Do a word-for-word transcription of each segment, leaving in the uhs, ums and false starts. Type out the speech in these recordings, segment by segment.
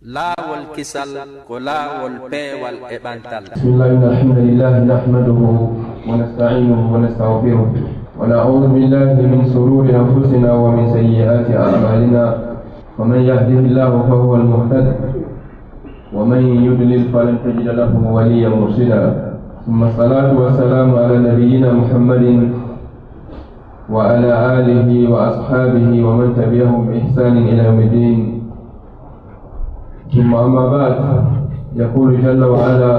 Laawol kisal ko laawol peewal e ɓantal. بسم الله، إن الحمد لله نحمده ونستعينه ونستغفره، ونعوذ بالله من شرور أنفسنا ومن سيئات أعمالنا، فمن يهده الله فهو المهتد، ومن يضلل فلن تجد له وليا مرشدا. ثم الصلاة والسلام على نبينا محمد وعلى آله وأصحابه ومن تبعهم بإحسان إلى يوم الدين. ثم أما بعد، يقول جل وعلا: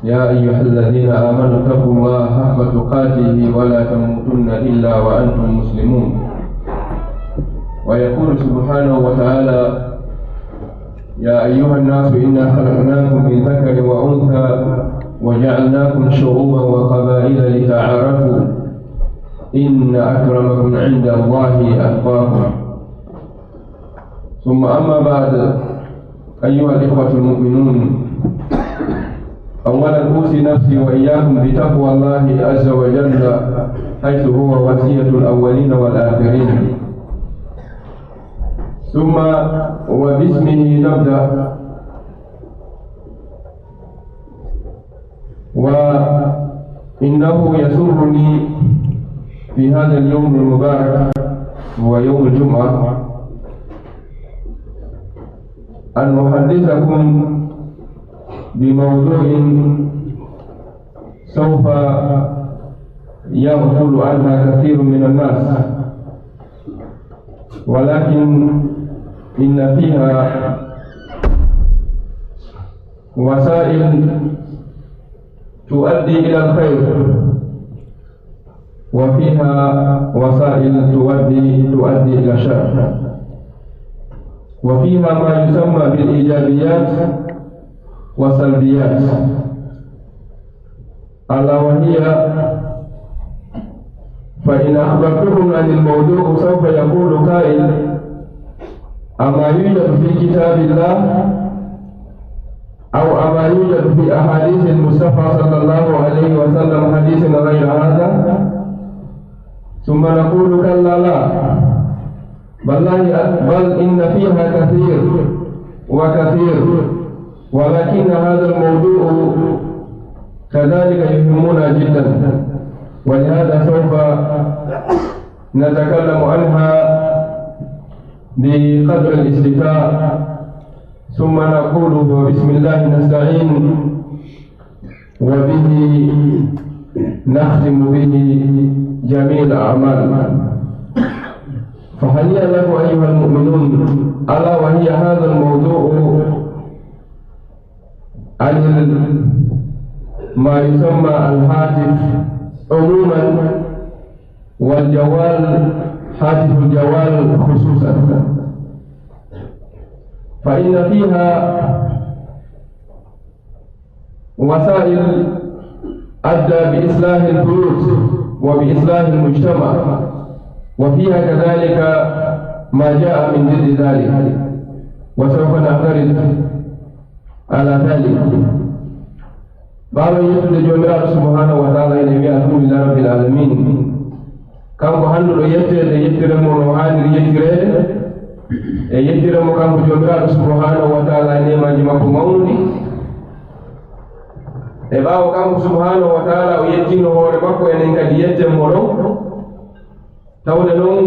يا أيها الذين آمنوا اتقوا الله حق تقاته ولا تموتن إلا وأنتم مسلمون. ويقول سبحانه وتعالى: يا أيها الناس إنا خلقناكم من ذكر وأنثى وجعلناكم شعوبا وقبائل لتعارفوا إن أكرمكم عند الله أتقاكم. ثم أما بعد، أيها الإخوة المؤمنون، أولا أوصي نفسي وإياكم بتقوى الله عز وجل، حيث هو وصية الأولين والآخرين. ثم وباسمه نبدأ. وإنه يسرني في هذا اليوم المبارك، هو يوم الجمعة، أن أحدثكم بموضوع سوف يغفل عنها كثير من الناس، ولكن إن فيها وسائل تؤدي إلى الخير، وفيها وسائل تؤدي، تؤدي إلى الشر، وفيها ما يسمى بالإيجابيات والسلبيات. ألا وهي، فإن أخبرتكم عن الموضوع سوف يقول قائل: أما يوجد في كتاب الله أو أما يوجد في أحاديث المصطفى صلى الله عليه وسلم حديث غير هذا؟ ثم نقول: كلا، لا، بل، بل إن فيها كثير وكثير، ولكن هذا الموضوع كذلك يهمنا جدا، ولهذا سوف نتكلم عنها بقدر الاستطاعة، ثم نقول: وبسم الله نستعين، وبه نختم به جميع الأعمال. فهنيئا لكم أيها المؤمنون، ألا وهي هذا الموضوع عن ما يسمى الهاتف عموما، والجوال، هاتف الجوال خصوصا، فإن فيها وسائل أدى بإصلاح البيوت وبإصلاح المجتمع، وفيها كذلك ما جاء من ضد ذلك، وسوف نعترض على ذلك. Ɓaawo yettude Joomiraaɗo subhaanahu wa taala, ene wiya: Alhamdulillahi rabbil aalamiin. Kanko hannduɗo yetteede, yettiren mo no haaniri yettireede, e yettiren mo kanko Joomiraaɗo subhaanahu wa taala e neemaaji makko mawnuɗi. E ɓaawo kanko subhaanahu wa taala o yettino hoore makko, enen kadi yetten mo ɗon. Tawde noon,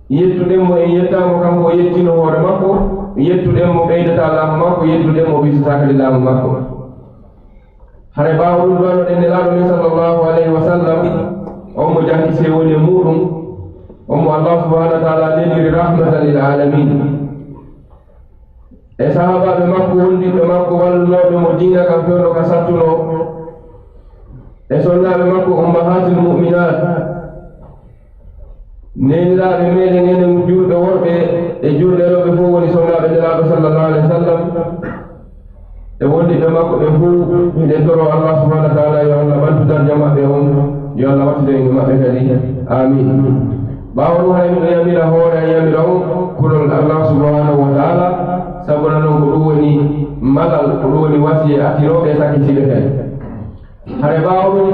yettuɗen mo, en yettaa mo kanko o yettino hoore makko, yettuɗen mo ɓeydataa laamu makko, yettuɗen mo ɓeydataa kadi laamu makko. Hare ɓaawo ɗum, duwanoɗen Nelaaɗo men sallallahu alayhi wa sallam, on mo jam e kisiyee woni e muuɗum, on mo Allah subhaanahu wa taala neliri rahmatan lil aalamiin. E sahaabaaɓe makko, wondiɓɓe makko, wallunooɓe mo diina kan fewndo ka sattunoo, e sonnaaɓe makko, ummahaatil mu'minaat, neeniraaɓe meɗen enen juulɓe worɓe e juulɓe rewɓe fof woni sonnaaɓe Nelaaɗo sallallahu alayhi wa sallam, e wondiɓɓe makko ɓe fof. Miɗen toroo Allah subhaanahu wa taala yo Allah ɓantu darja maɓɓe on, yo Allah waɗtu en e maɓɓe kadi. Aamiin. Ɓaawo ɗum, hay miɗo yamira hoore an, yamira on kulol Allah subhaanahu wa taala, sabu non ko ɗum woni malal, ko ɗum woni wasiya artirooɓe e sakkitiiɓe kadi. Hare ɓaawo ɗum,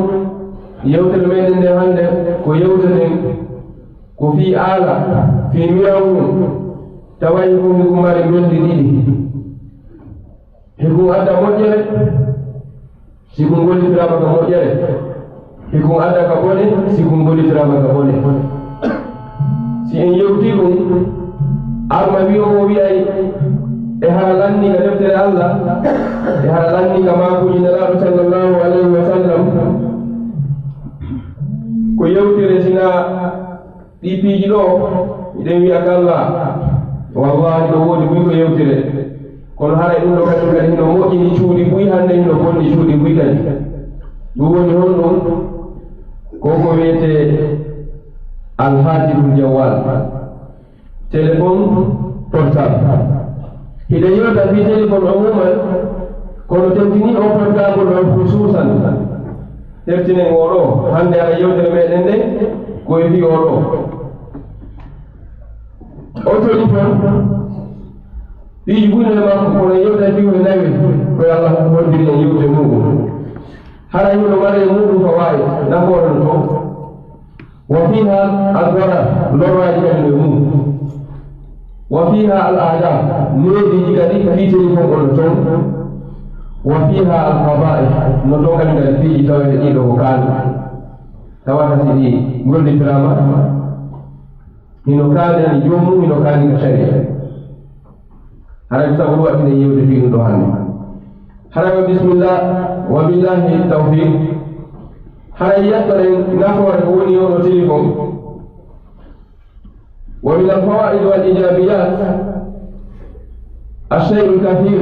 yewtere meɗen nde hannde ko yewteten ko fii aala, fii mirawnu, Tawa hikun, hikun mari ngonɗi ɗiɗi. Hikun adda moƴƴere, si kun gollitiraama ka moƴƴere. Hikun adda ka bone, si kun gollitiraama ka bone. Si en yewtii kun, arma wi'o o wi'ay, e hara lanni ka deftere Allah, e hara lanni ka maakuuji Nelaaɗo sallallahu alayhi wa sallam, ko yewtere sina Ɗii piiji ɗoo, miɗen wi'a kalla, wallaahi, ɗo woodi buy ko yewtire. Kono haray ɗum ɗoo kañum kadi hino moƴƴini cuuɗi buy, hannde hino bonni cuuɗi buy kadi. Ɗum woni honɗum? Ko ko wiyetee alhatiful jawwal, téléphone portable. Hiɗen yewta fii téléphone umuman, kono tentini o portable on hususan. Hertinen oo ɗoo, hannde hara yewtere meɗen nden, ko e fii oo ɗoo. O téléphone, piiji buy no e makko, kono yewtere fii ko nawi, ko yo Allah hoddiri en yewte muɗum. Hara hino mari e muɗum fawaid, nafoore no toon. Wa fiha al-darar, lorraaji kadi no e mum. Wa fiha al-adab, neediiji kadi fii téléphone on no toon. Wa fiha al-qaba'ih, no toon kadi kadi piiji taweede ɗii ɗoo ko kaani. Tawata si ɗi gollitiraama, hino kaani e joomum, hino kaani ka sharia. Haray ko sabu ɗum waɗi ɗen yewde fii ɗum ɗoo hannde. Haray wa bismillah, wa billahi tawfiq. Haray yettoɗen nafoore ko woni e oo ɗoo téléphone. Wa min al-fawaid wal ijabiyat ash-shay'ul kathir.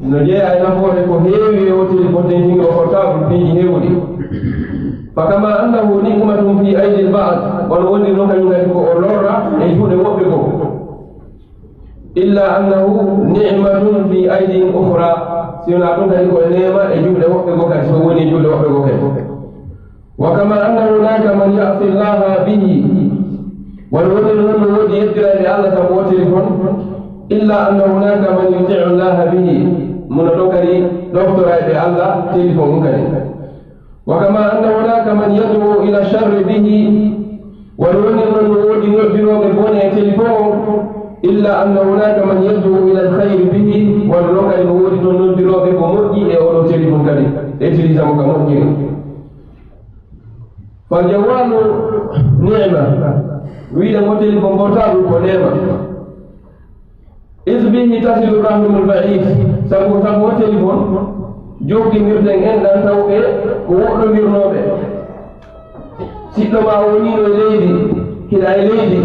No jeyaa e nafoore ko heewi e oo téléphone, tentini o portable, piiji heewuɗi. Fa kama annahu ni'matun fi aidi al-ba'd, wano woni non kañum kadi ko o lorra e juuɗe woɓɓe goo. Illa annahu ni'matun fi aidin ukhra. Si wonaa ɗum kadi ko e neema e juuɗe woɓɓe goo kadi, so woni e juuɗe woɓɓe goo kadi. Wa kama anna hunaka man ya'si Allaha bihi. Wano woni non no woodi yeddirayɓe Allah sabu oo téléphone. Illa anna hunaka man yuti'u Allaha bihi. Muno ɗo kadi ɗoftorayɓe Allah téléphone on kadi. Wa kama anna hunaka man yad'u ila sharri bihi, wano woni non no woodi noddirooɓe bone e téléphone on, illa anna hunaka man yad'u ila alkhayri bihi, wano non kadi no woodi ton noddirooɓe ko moƴƴi e oo ɗoo téléphone kadi, e tilisa mo ka moƴƴiri. Fal jawwalu ni'ma, wiide ngo téléphone portable ko neema. Is bihi tasilu rahimul ba'id, sabu, sabu oo téléphone jokkinirten enɗan tawɓe ko woɗɗondirnooɓe. Siɗɗo maa o woniino e leydi, hiɗa e leydi,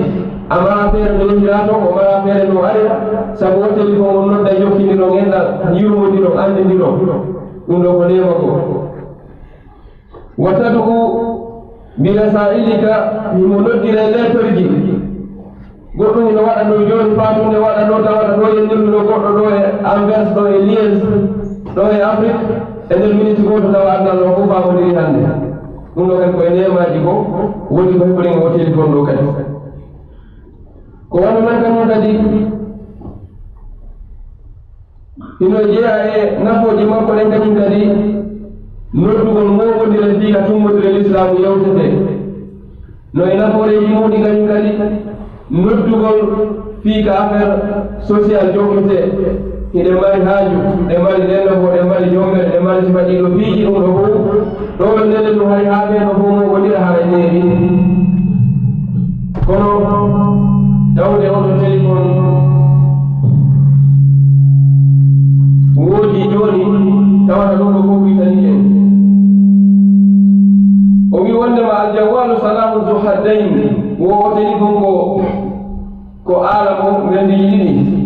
a maraa feere no yehiraa ton, o maraa feere no arira, sabu oo téléphone on nodda jokkiniron enɗan, yurmondiron, anndindiron. Ɗum ɗoo ko neema goo. Wa tad'u bi rasailika, himo noddira e leetorji. Goɗɗum hino waɗa ɗoo jooni, faatunde waɗa ɗoo, tawata ɗoo yennirluɗo goɗɗo ɗoo e Anvers, ɗoo e Liège, ɗoo e Afrique, e nder miniti gooto tawa aduna ɗoo fof faamondiri hannde. Ɗum ɗoo kadi ko e neemaaji goo woni ko heɓuɗen oo téléphone ɗoo kadi. Ko wano non kadi, kadi hino jeyaa e nafooje makko ɗen kañum kadi, noddugol mooɓondire fii ka tummbondire Lislaamu yewtetee. No e nafooreeji muuɗum kañum kadi, noddugol fii ka affaire social jokkitetee. Hiɗen mari haaju, ɗen mari ɗen nafo, ɗen mari jombere, ɗen mari sifa ɗii ɗoo piiji, ɗum ɗoo fof. Ɗoo ɗoo nene ɗum hari haa ɓee ɗoo fof mooɓondira hara e neeɓi. Kono tawde oo ɗoo téléphone woodi jooni, tawata ɗum ɗoo fof witani en. O wi wondema aljawwalu salahu zu haddayn, wo oo téléphone ko, ko aala mo ngandiiji ɗiɗi.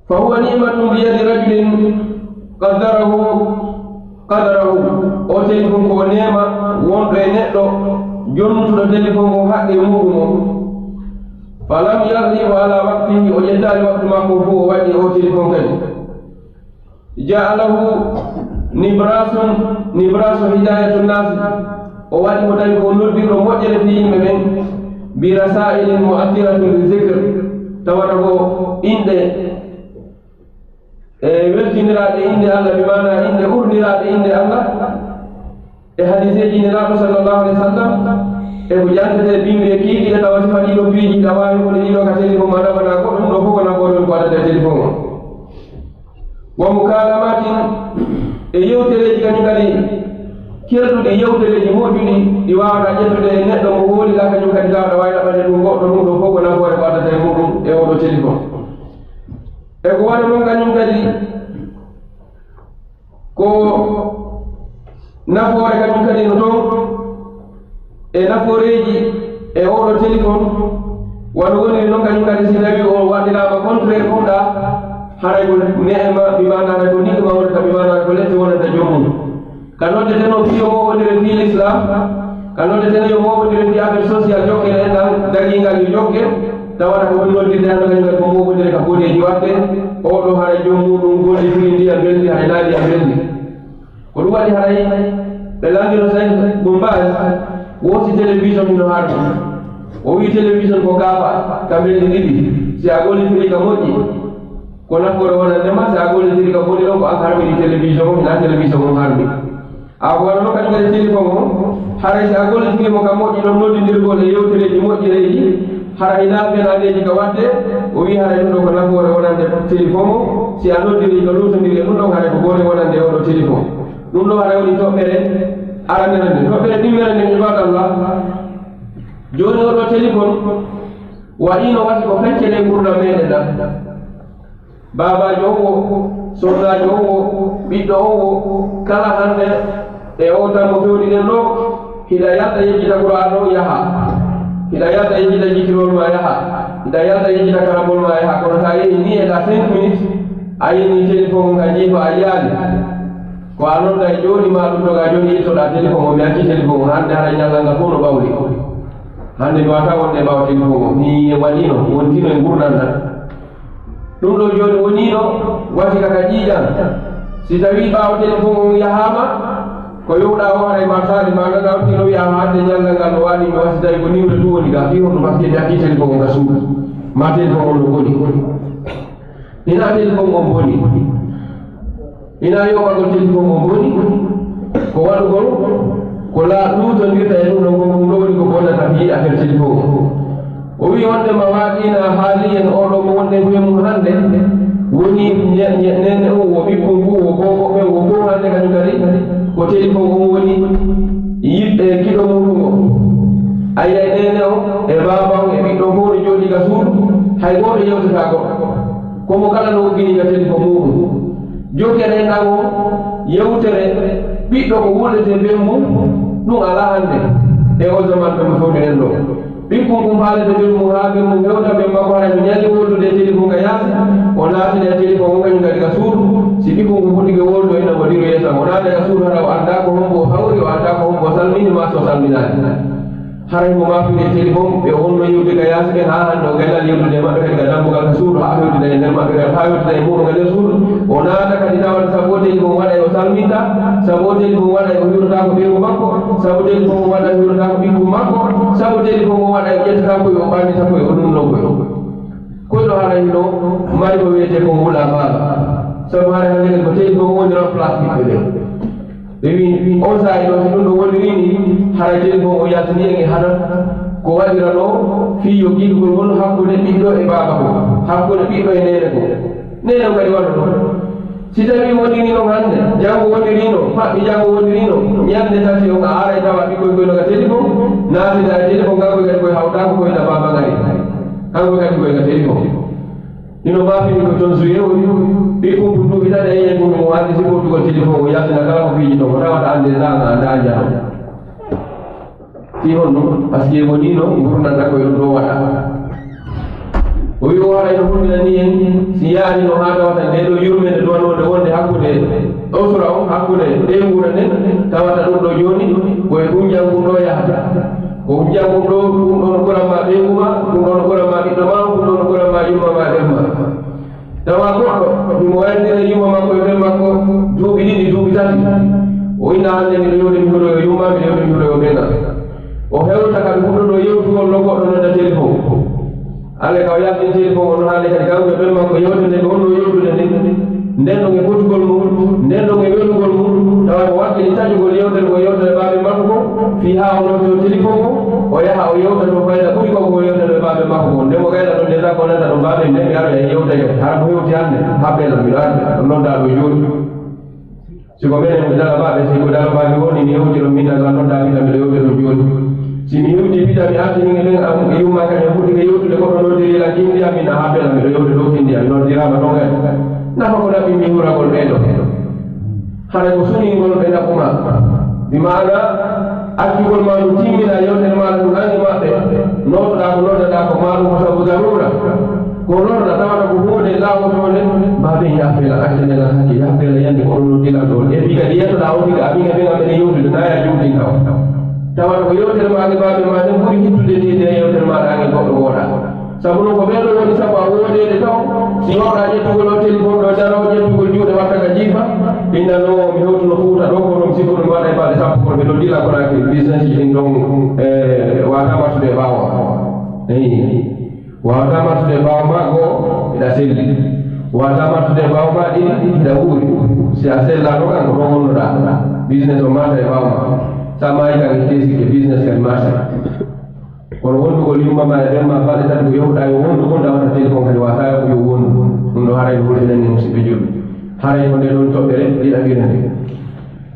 Fa huwa ni'matun bi yadi rajulin qaddarahu qadarahu. Oo téléphone ko neema wonɗo e neɗɗo jonnutuɗo téléphone o haqqe muuɗum on. Fa lam yaghlib ala waqtihi, o ƴettaali waktu makko fof, o waɗi oo téléphone kadi. Ja'alahu nibrasun, nibrasu hidayatun nas. O waɗi mo tawi ko noddirɗo moƴƴere fii yimɓe ɓen, bi rasailin mu'attiratin bi zikr. Tawata ko inɗe, e, weltiniraaɗe innde Allah, bi maana inɗe urniraaɗe innde Allah. E hadiseeji Nelaaɗo sallallahu alaihi wasallam, E ko jantetee bimbi e kiikiiɗe, tawa sifa ɗiɗo piiji ɗa waawi woni ɗiɗo ka telefon ma, naɓanaa goɗɗo, ɗum ɗo fof ko nafoore woni ko addata e telefon o. Wa mukalamatin, e yewtereeji kañum kadi kelɗuɗi, yewtereeji moƴƴuɗi ɗi waawataa ƴettude e neɗɗo mo hooliɗaa kañum kadi tawa aɗa waawi naɓande ɗum goɗɗo, ɗum ɗo fof ko nafoore ko addata e muɗum e oɗo telefon. E ko wano noon kañum kadi ko nafoore kañum kadi no toon e nafooreeji e oɗo telefon, wano woniri noon kañum kadi si tawi o waɗiraama contraire ɗum ɗa, haray ko neema, bi maana haray ko ni'ima wonata, bi maana haray ko lette wonata joomum. Ka noddeteno fii yo mooɓondire fii l'islam, ka noddeteno yo mooɓondire fii affaire social, jokkere enɗan dagiingal yo jokke, tawata ko ɗum noddirde hannde kañum kadi ko mooɓondire ka bodeeji waɗde, oɗo haray joom muɗum gollitiri ndiyam belndi, haray naa ndiyam belndi. Ko ɗum waɗi haray ɓe lanndino Cheikh Bombaz woosi télévision hino harmi. O wii télévision ko kaafa ka belndi ɗiɗi. Si a gollitirii ka moƴƴi, ko nafoore wonande ma, si a gollitirii ka boni ɗon, ko an harmini télévision o, hinaa télévision on harmi. A ko wano noon kadi kadi téléphone o, haray si a gollitirii mo ka moƴƴi ɗon noddindirgol e yewtereeji moƴƴireeji, hara hinaa fenaandeeji ka waɗde, o wii haray ɗum ɗo ko nafoore wonande téléphone o, si a noddirii ka luutondiri e ɗum ɗon, haray ko boone wonande e oɗo téléphone. Ɗum ɗo haray woni toɓɓere aranere nden. Toɓɓere ɗimmere nden, ibadallah, jooni oɗo téléphone waɗiino wasi ko feccere ngurndan meɗen ɗan. Baabaajo on wo, sonnaajo on wo, ɓiɗɗo on wo, kala hannde e oo tan mo fewniɗen ɗoo, hiɗa yalta yejjita Qur'aana on yaha. Hiɗa yalta yejjita jikkirol maa yaha. Hiɗa yalta yejjita karambol maa yaha. Kono so a yehii nii e ɗaa cinq minutes, a yehii téléphone on ka jiifa a yiyaali. Ko a nodda e jooni maa ɗum ɗo ka jooni yettoɗaa téléphone on, mi accii téléphone on hannde hara ñallal ngal fof no ɓawli. Hannde mi waawataa wonde e ɓaawo téléphone on. Nii e waɗiino, wontino e ngurndan ɗan. Ɗum ɗo jooni woniino wasi ka ka ƴiiƴan. Si tawii ɓaawo téléphone on yahaama, ko yowɗaa o haray ma saali ma nana o tino wiya hannde ñallal ngal no waɗi mi wasi tawi ko niwre tun woni ga. Fii honno? Parce que ɓe accii téléphone on ka suudu. Ma téléphone on no boni. Hinaa téléphone on boni. Hinaa yoɓagol téléphone on boni. Ko waɗugol ko laa luutondirta e ɗum ɗon, ɗum ɗo woni ko bonnata fii affaire téléphone on. O wi'i wonde ma waaqiina haaliyen oo ɗoo mo wonɗen fii mum hannde, woni ñe-, ñe-, neene on, wo ɓikkun ngun, wo boobo ɓen, wo fow hannde kañum kadi ko téléphone on woni yiɗ-, e giɗo muuɗum on. A yi'ay neene on, e baaba on, e ɓiɗɗo on fow no jooɗii ka suudu, hay gooto yewtataa goɗɗo. Ko mo kala no wogginii ka téléphone muuɗum. Jokkere enɗan on, yewtere ɓiɗɗo ko wuurdetee bee mum, ɗum alaa hannde e oo zaman ɗo mo fewndeten ɗoo. Ɓikkun kun faalete bee mum haa bee mum hewta bee makko, haray no ñalli wondude e téléphone ka yaasi, o naatina e téléphone on kañum kadi ka suudu. Si ɓikkun kun fuɗɗike wondude, ina waɗiro yeeso, o naata ka suudu, hara o anndaa ko hombo o hawri, o anndaa ko hombo o salmini, maa so o salminaani. Haray mo maafiri e téléphone, ɓe o wonno yewtude ka yaasi ɓen, haa hannde o gaynaa yewtude e maɓɓe kadi ka dambugal ka suudu, haa hewtida e nder maɓɓe kadi, haa hewtida e muuɗum ka nder suudu. O naata kadi tawata sabu o téléphone waɗay o salminta, sabu o téléphone waɗay o hiwrotaako ɓeyngu makko, sabu téléphone waɗay o hiwrotaako ɓikkun makko, sabu téléphone waɗay o ƴettataako e o ɓannita ko e o ɗum ɗon ko e. Koyɗo haray no mari ko wiyetee ko wula baaba. Sabu haray hannde kadi ko téléphone woni remplace ɓiɓɓe ɓen. Ɓe wi'i, on saa'i ɗoo, si ɗum ɗo woniri ni, haray téléphone o yaltini en e haɗa ko waɗiranoo fii yo giɗugol wonu hakkunde ɓiɗɗo e baaba ko, hakkunde ɓiɗɗo e neene ko. Neene on kadi waɗa ɗum. Si tawii woniri noon hannde, janngo woniri no, faɓɓi janngo woniri no, ñannde tati on a aray tawa ɓikkoy koy no ka téléphone, naatida e téléphone, kanko kadi koy hawtaako koy na baaba ngari. Kanko kadi koy ka téléphone. Hino maafini ko toon juillet woni, ɓikkun kun duuɓi tati e yeeɓu mum, o ardi si ɓoggol téléphone o yaltina kala ko piiji ɗon, ko tawata an déjà a anndaa a jano. Fii honno? Parce que woni no ngurndan ɗan ko e ɗum ɗo waɗa. O wi'i o haray no hulɓinani en, si yaari no haa tawata ndee ɗoo yurmeende duwanoonde wonde hakkunde usra on, hakkunde ɓeynguure nden, tawata ɗum ɗo jooni ko e ɗum janngun ɗo yahata. Ko hujja ɗum ɗo, ɗum ɗo no ɓuran ma ɓeyngu ma, ɗum ɗo no ɓuran ma ɓiɗɗo ma, ɗum ɗo no ɓuran ma yumma ma ɓen ma. Tawa goɗɗo, himo wayndira yumma makko e ɓen makko duuɓi ɗiɗi, duuɓi tati. O inna hannde miɗo yewde mi huɗo yo yumma, miɗo yewde mi huɗo yo ɓen am. O hewta kadi huɗo ɗo yewtugol no goɗɗo nodda téléphone. Alla ka o yaltini téléphone on no hannde kadi kanko e ɓen makko yewtande ɓe honno yewtude nden. Nden ɗon e potugol mum, nden ɗon e welugol mum, tawa ko wakkili taƴugol yewtere ko yewtere baaɓe makko ko, fii haa o noddo téléphone o, O yaha o yewta to fayda ɓuri ko ko yewta to e baɓe makko kon. Nde mo gayna ɗon, nde tan ko nanta ɗon baɓe, nde mi ara e yewta e hara ko hewti hannde, haɓɓe lan, miɗo arde, ɗon nodda ɗo jooɗi. Si ko menen mi dala baɓe, si ko dala baɓe woni, mi hewti ɗon, min dala nodda, min miɗo yewta ɗon jooɗi. Si mi hewti pita, mi arti min e ɓen, am, e yumma kan, en fuɗɗike yewtude, goɗɗo noddiri lan, kindi am, min a haɓɓe lan, miɗo yewta ɗo kindi am, mi noddirama ɗon kadi. Nafa ko naɓi mi huragol ɓee ɗo. Hara ko suningol ɓe naɓu ma. Bi maana, accugol ma ɗum timmina yewtere maɗa ɗum anndi maɓɓe. Nootoɗaa ko noddaɗaa ko maaɗum ko sabu darura. Ko lorna tawata ko huunde laawotoonde, ma ɓe yaafela, accane lan hakke, yaafela yande ko ɗum noddilan ɗoon. E ɓi kadi yettoɗaa on tigi, amin e ɓen amen e yewtude, na ya juutin taw. Tawata ko yewtere ma e baɓe ma nden ɓuri hittude ni nde yewtere maɗa ange goɗɗo gooɗa. Sabu non ko ɓen ɗon woni sabu a woodeede taw. Si wawɗa ƴettugol o téléphone ɗo, jaraw ƴettugol juuɗe watta ka jiifa. Inna no mi hewtuno Fuuta ɗo, kono mi sikkuno mi waɗa e balɗe sappo kono ɓe ɗo dila Conakry, business ɗin ɗon, e, wata martude e ɓaawo. Eyi. Wata martude e ɓaawo ma, goo, hiɗa selli. Wata martude e ɓaawo ma, ɗiɗi, hiɗa wuuri. Si a sellaano kan, ko ɗon wonnoɗaa. Business o marta e ɓaawo ma. Sa maayi kan, e teesikke, business kan marta. Kono wondugol yumma ma e ɓen ma balɗe tati ko yewtuɗaa yo wondu kon, tawata téléphone kadi wata yo wondu. Ɗum ɗo haray no hulɓinani musiɓɓe julɓe. Haray ko nde ɗon toɓɓere ɗiɗaɓire nde.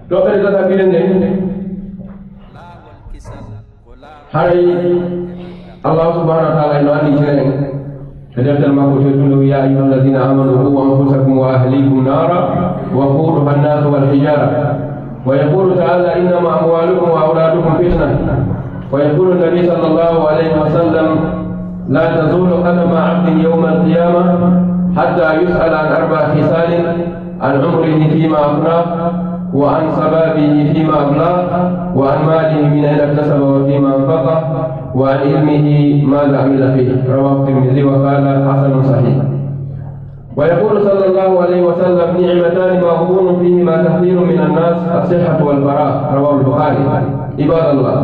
Toɓɓere tataɓire nde. Haray Allah subhanahu wa ta'ala ino annditira en. E deftere makko teddude, o wi'i, "يا أيها الذين آمنوا قوا أنفسكم وأهليكم نارا وقودها الناس والحجارة." ويقول تعالى: "إنما أموالكم وأولادكم فتنة." ويقول النبي صلى الله عليه وسلم: "لا تزول قدم عبد يوم القيامة حتى يسأل عن أربع خصال: عن عمره فيما أفناه، وعن شبابه فيما أبلاه، وعن ماله من أين اكتسبه وفيما أنفقه، وعن علمه ماذا عمل فيه." رواه الترمذي وقال: "حسن صحيح." ويقول صلى الله عليه وسلم: "نعمتان مغبون فيهما كثير من الناس: الصحة والفراغ." رواه البخاري. عباد الله،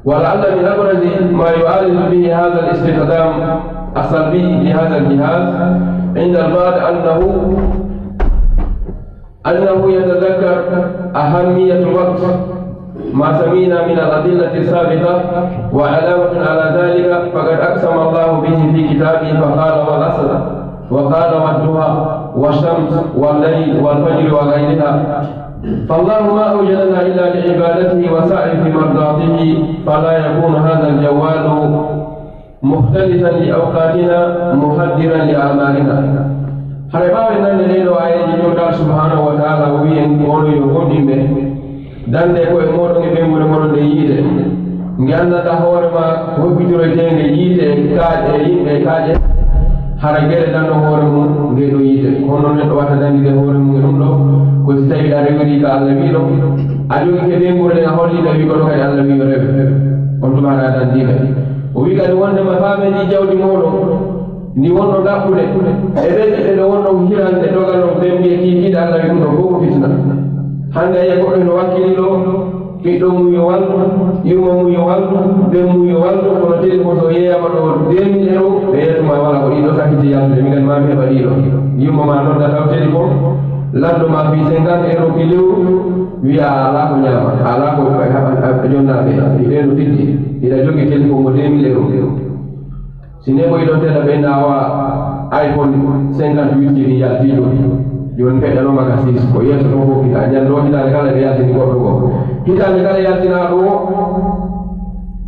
ولعل من أبرز ما يعالج به هذا الاستخدام السلبي لهذا الجهاز عند البعض أنه أنه يتذكر أهمية الوقت، ما سمعنا من الأدلة السابقة، وعلاوة على ذلك فقد أقسم الله به في كتابه فقال: "والعصر"، وقال: "والضحى"، "والشمس"، "والليل"، "والفجر"، وغيرها. فالله ما أوجدنا إلا لعبادته والسعي في مرضاته، فلا يكون هذا الجوال مختلفا لأوقاتنا محددا لأعمالنا. Hara ɓaawo en nande ɗee ɗoo aayeeje, Joomiraaɗo subhaanahu wa ta'ala o wi'i en, onon yo gomɗinɓe, dande ko'e mooɗon e ɓeynguure mooɗon nden yiite. Nge anndanɗaa hoore maa ko hokkitiroyteenge yiite e kaaƴe e yimɓe e kaaƴe. Hara gere danndo hoore mum ngee ɗoo yiite. Hono neɗɗo watta dandude hoore mum e ɗum ɗoo? Ko si tawii a rewirii ka Alla wi'i ɗoo, a jogike ɓeynguure nden, a hollii ɓe, a wi'i ko ɗoo kadi Alla wi'i yo rewe. On tuma haɗa dandiiɓe. O wi'i kadi wondema faamen ndi jawdi mooɗon ndi wonɗon ɗaɓɓude, e ɓen ɓiɓɓe ɓe wonɗon hirande dogal on, ɓen mbi'e kiikiiɗe, Alla wi'i ɗum ɗoo fof ko fitina. Hannde a yi'a goɗɗo hino wakkilii ɗoo, ɓiɗɗo mum yo wallu, yumma mum yo wallu, ɓen mum yo wallu, kono téléphone so yeeyama ɗo deux mille euros, ɓe yeetuma wala ko ɗiɗo sakkiti yaltude, min kadi ma mi heɓa ɗiɗo. Yumma ma nodda taw téléphone, lanndo ma fii cinquante euros ki lewru, wi'a a alaa ko ñaama, a alaa ko jonnaaɓe, ɗi ɓeen no fiddi, hiɗa jogii téléphone mo deux mille euros. Si ne ko iɗon tela ɓe na awa iPhone cinquante-huit ji ɗi yalti jooni. Jooni feƴƴanoma ka six, ko yeeso ton fof kita. Ñande o hitaande kala ɓe yaltini goɗɗo goo. Hitaande kala yaltinaaɗo o,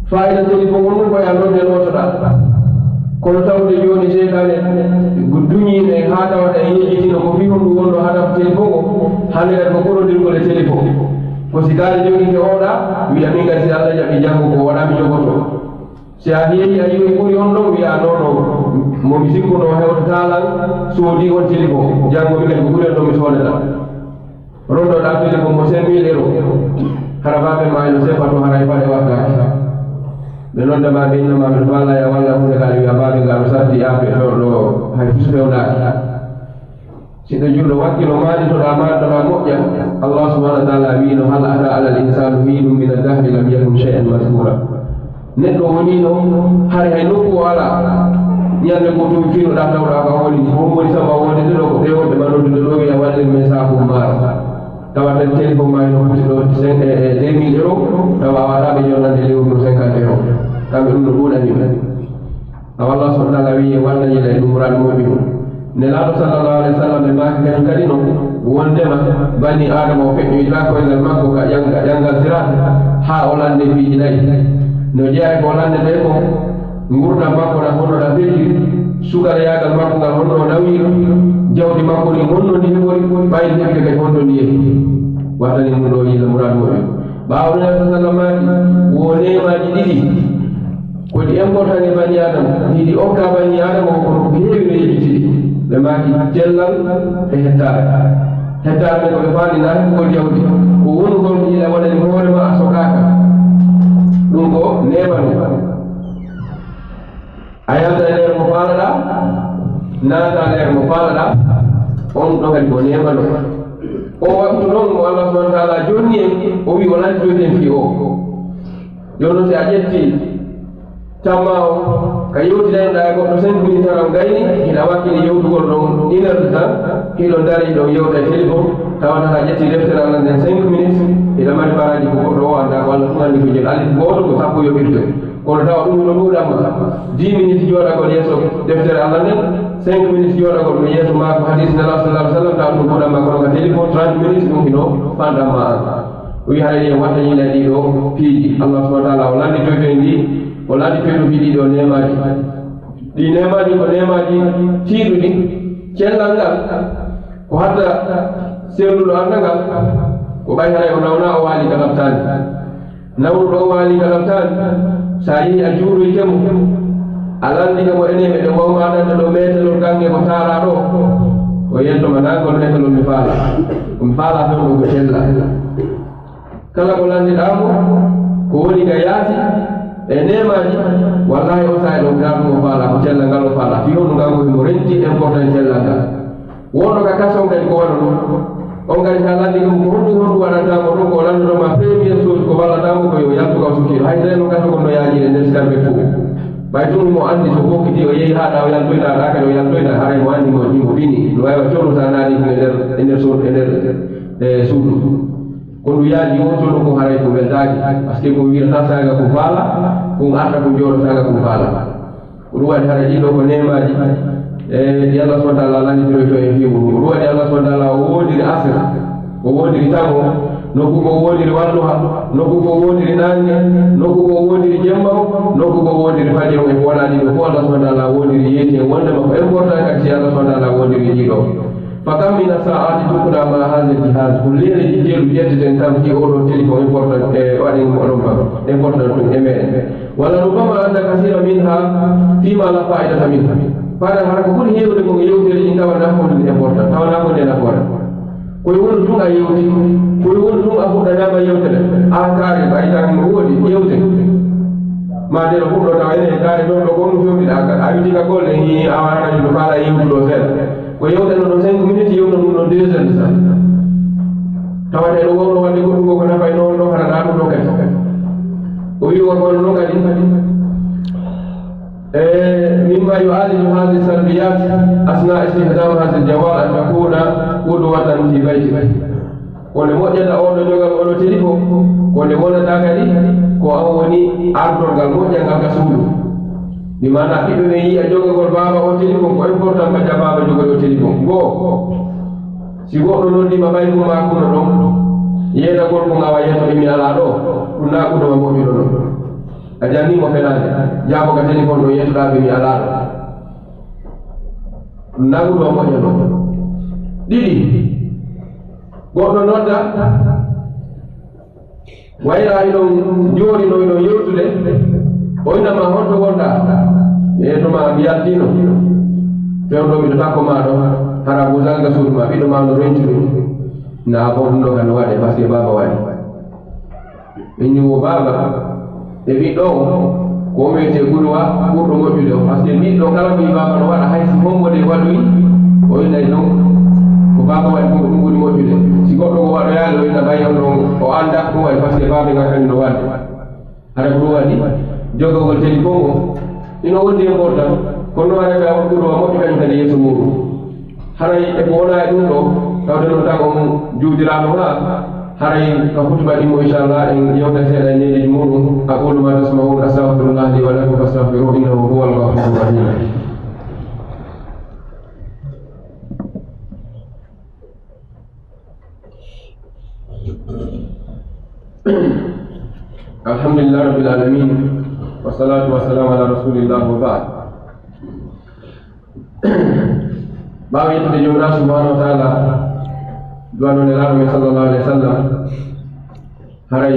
faayida téléphone on ɗum ko ya nodde nootoɗaa. Kono tawde jooni seytaane duñii ɓe haa tawata e yejjitino ko fii honɗum wonno hadaf téléphone o. Hannde kadi ko ɓurondirgol e téléphone. Ko si kaari jooni ke oɗa, wi'a min kadi si Alla jaɓi janngo ko waɗa mi jogoto. Si a yeeyi a yi'oyi ɓuri on ɗon, wi'a non non, mo mi sikkuno hewtataa lan, soodi on téléphone, janngo mi kadi ko ɓuri on ɗon mi soodata. Rondoɗaa téléphone mo cinq mille euros, hara baɓe ma eno seppa to, hara e paɗe wattaaki. Ɓe nodda ma, ɓe inna ma, ɓe faala ya walla hunde ka, wi'a baɓe ngal o satti ape ɗo, ɗo, hay fus fewnaaki. Si ɓe julɗo wakkilo maanditoɗaa, maanditoɗaa moƴƴa. Allah subhanahu wa ta'ala wi'no: "Hal ata alal insani hinun mina dahri lam yakun shay'an madhkura." Neɗɗo woniino hari hay nokku o alaa. Ñande goo tun fiinoɗaa tawɗaa ko a woni. Ko honɗum woni sabu a wonde ɗo? Ko ɓe wonɓe ma noddude ɗo wi'a wallir men saabu maaro. Tawa tan téléphone ma ino foti ɗo cinq e deux mille euros, tawa a waɗaɓe jonnande lewru ndu cinquante euros. Kamɓe ɗum no ɗuuɗani ɓe. Tawa Allah subhanahu wa taala wiyi walla yila e ɗum muraadu muɓɓi ɗum. Nelaaɗo sallallahu alayhi wa sallam ɓe maaki kañum kadi noon, wondema bani Aadama o feƴƴoyta koyngal makko ka ƴanga-, ƴangal siraat haa o lande piiji nayi. No jeyaa e ko o landetee ko, nguurndam makko na honno na feƴƴiri, sukarayaagal makko ngal honno o nawiri, jawdi makko ndi honno ndi heɓori, ɓayri heɓde kadi honno ndi yehi. Wattani ɗum ɗo yila muraadu muɓɓi. Ɓaawo ɗum, Nelaaɗo sallam maaki, wo neemaaji ɗiɗi ko ɗi important e bani Aadama, ɗi ɗi okka bani Aadama, kono ko heewi no yejjiti ɗi. Ɓe maaki cellal e hettaare. Hettaare ɓe ko ɓe faali na heɓugol jawdi. Ko wonu ɗon ina waɗani hoore ma a sokaaka. Ɗum ko neema ɗum. A yalta e nder mo faalaɗaa, naata e nder mo faalaɗaa, on ɗo kadi ko neema ɗum. O waktu noon mo Allah subhanahu wa taala jonni en, o wi o lantoyten fii o. Jooni noon, si a ƴetti tamma o, ka yewtidanoɗaa e goɗɗo cinq minutes tan, on gayni, hiɗa wakkili yewtugol ɗon une heure de temps, hiɗon dari, hiɗon yewta e téléphone, tawata a ƴetti deftere Allah nden cinq minutes, hiɗa mari baraaji ko goɗɗo o anndaa, ko Allah tun anndi ko jel alif gooto ko sappo yoɓirte. Kono tawa ɗum hino ɗuuɗan ma. Dix minutes jooɗagol yeeso deftere Allah nden, cinq minutes jooɗagol mo yeeso ma ko hadis Nelaaɗo sallallahu alaihi wasallam, tawa ɗum ɗuuɗan ma, kono ka téléphone, trente minutes ɗum hino fanɗan ma an. O wi haray en watta yila ɗiɗo piiji. Allah subhanahu wa taala o lannditoyto en ɗi, o lannditoyto fii ɗiɗo neemaaji. Ɗi neemaaji ko neemaaji tiiɗuɗi. Cellal ngal ko hatta selluɗo annda ngal, ko ɓay haray o nawna o waali ka lamtaani. Nawnuɗo o waali ka lamtaani, so a yii a juuroyke mo, a lanndike mo, enen meɗen wawma aɗande ɗo meetelol gañnge ko taalaa ɗo, o yetto ma, naa ngol meetelol mi faala. Ko mi faala toon ɗo ko cella. Kala ko lanndiɗaa mo, ko woni ka yaasi e neemaaji, wallaahi on saa'i ɗon, daa ɗum o faala, ko cella ngal o faala. Fii honɗum? Ngal ko himo renti important cellal ngal. Wonɗo ka kaso on kadi ko wano ɗum. On kadi so a lanndike mo ko honɗum, honɗum waɗanta mo ɗum, ko o lanndoto ma première chose ko wallata mo ko yo yaltu ka o sukkiiɗo. Hay so no kaso kon no yaajiiri e nder skarpet fof. Ɓay tun mo anndi so fokkiti o yehi haa ɗa o yaltoyta, ɗa kadi o yaltoyta, haray mo anndi mo, mo bini. No waawi wa colu sa naati ɗum e nder, e nder suudu, e nder, e suudu. Ko ɗum yaaji o colu ko haray ko weltaaki. Parce que ko wi'ata saaga ko faala, ko arta ko jooɗo saaga ko faala. Ko ɗum waɗi hara ɗiɗo ko neemaaji, e ɗi Allah subhanahu wa taala lannditoyto en fii muɗum. Ko ɗum waɗi Allah subhanahu wa taala o woondiri asr, o woondiri tago, nokku ko o woondiri wadduha, nokku ko o woondiri naange, nokku ko o woondiri jemma o, nokku ko o woondiri fajiri o. E ko wona ɗiɗo fof Allah subhanahu wa taala woondiri yeeti en wondema ko important kadi si Allah subhanahu wa taala woondiri ɗiɗo. Fa kam mina saa'ati tukna ma haazal jihaaz, ko leeleeji jeelu ƴetteten tan fii oo ɗoo téléphone important e waɗen mo ɗon ba important ɗum e meɗen. Wala rubbama anna kasiira minha fii ma la faa'idata minhu. Fada hara ko ɓuri heewde ko yewtere ɗin tawa nafoore ɗin important, tawa nafoore ɗin nafoore. Ko e wonu tun a yewti, ko e wonu tun a fuɗɗanaama yewtere. A kaari, ɓay tan no woodi yewte. Ma de no fuɗɗo tawa ene kaari ɗon ɗo ko ɗum fewndi ɗa, a witi ka golle ni a wara kadi no faala yewtude o seeɗa. Ko yewtano ɗon cinq minutes, yewta ɗum ɗon deux heures de temps. Tawata eɗo wawno wadde goɗɗum ko, ko nafay noon ɗo, hara ɗa ɗum ɗo kadi. O wi on wano noon kadi. E mimma yu'aliju hazi salbiyat asna istihdam hazi jawal an takuna qudwatan fi bayti. Ko nde moƴƴata oɗo jogal oɗo téléphone, ko nde wonata kadi ko an woni ardorgal moƴƴal ngal ka suudu. Bi maana ɓiɓɓe ɓe yi'a jogagol baaba o téléphone ko important, ɓe ƴa baaba jogori o téléphone. Goo, si goɗɗo noddi ma ɓay ko ma kuno ɗon, yeetagol ko ngawa yeeso ɓe mi alaa ɗo, ɗum naa kuno ma moƴƴuɗo ɗon. A janni mo fenaande, jaabo ka téléphone ɗo yeetoɗaa ɓe mi alaa ɗo. Ɗum naa kuno ma moƴƴa ɗon. Ɗiɗi, goɗɗo nodda, wayra iɗon jooɗi no iɗon yewtude, o inama honto wonɗa? E to ma mi yaltino. Fewndo miɗo takko ma ɗo, hara buzanga suudu ma, ɓiɗɗo ma no renti ɗum. Na bon ɗum ɗo kan waɗe, parce que baaba waɗi. Min ni wo baaba, e ɓiɗɗo o, ko wiyetee guduwa ɓurɗo moƴƴude o, parce que ɓiɗɗo kala ko yi baaba no waɗa, hay si hombo de waɗoyi, o innay ɗon ko baaba waɗi ɗum, ko ɗum ɓuri moƴƴude. Si goɗɗo ko waɗoyaade, o inna ɓay on ɗon, o annda ko waɗi, parce que baaba ngal kañum no waɗde. Hara ko ɗum waɗi, jogagol téléphone o, ino wondi important, kono hara ka on guduwa moƴƴi kañum kadi yeeso muɗum. Haray e ko wona e ɗum ɗo, Tawde noon tago mum juutirano ha haray ka hutuba ɗimmo, inchallah, en yewta seeɗa e neɗiiji muɗum. أقول ما تسمعون، أستغفر الله لي ولكم فاستغفروه إنه هو الغفور الرحيم. الحمد لله رب العالمين، والصلاة والسلام على رسول الله وبعد. Ɓaawo yettude Joomiraaɗo subhanahu wa taala, du'ano Nelaaɗo men sallallahu alayhi wa sallam, haray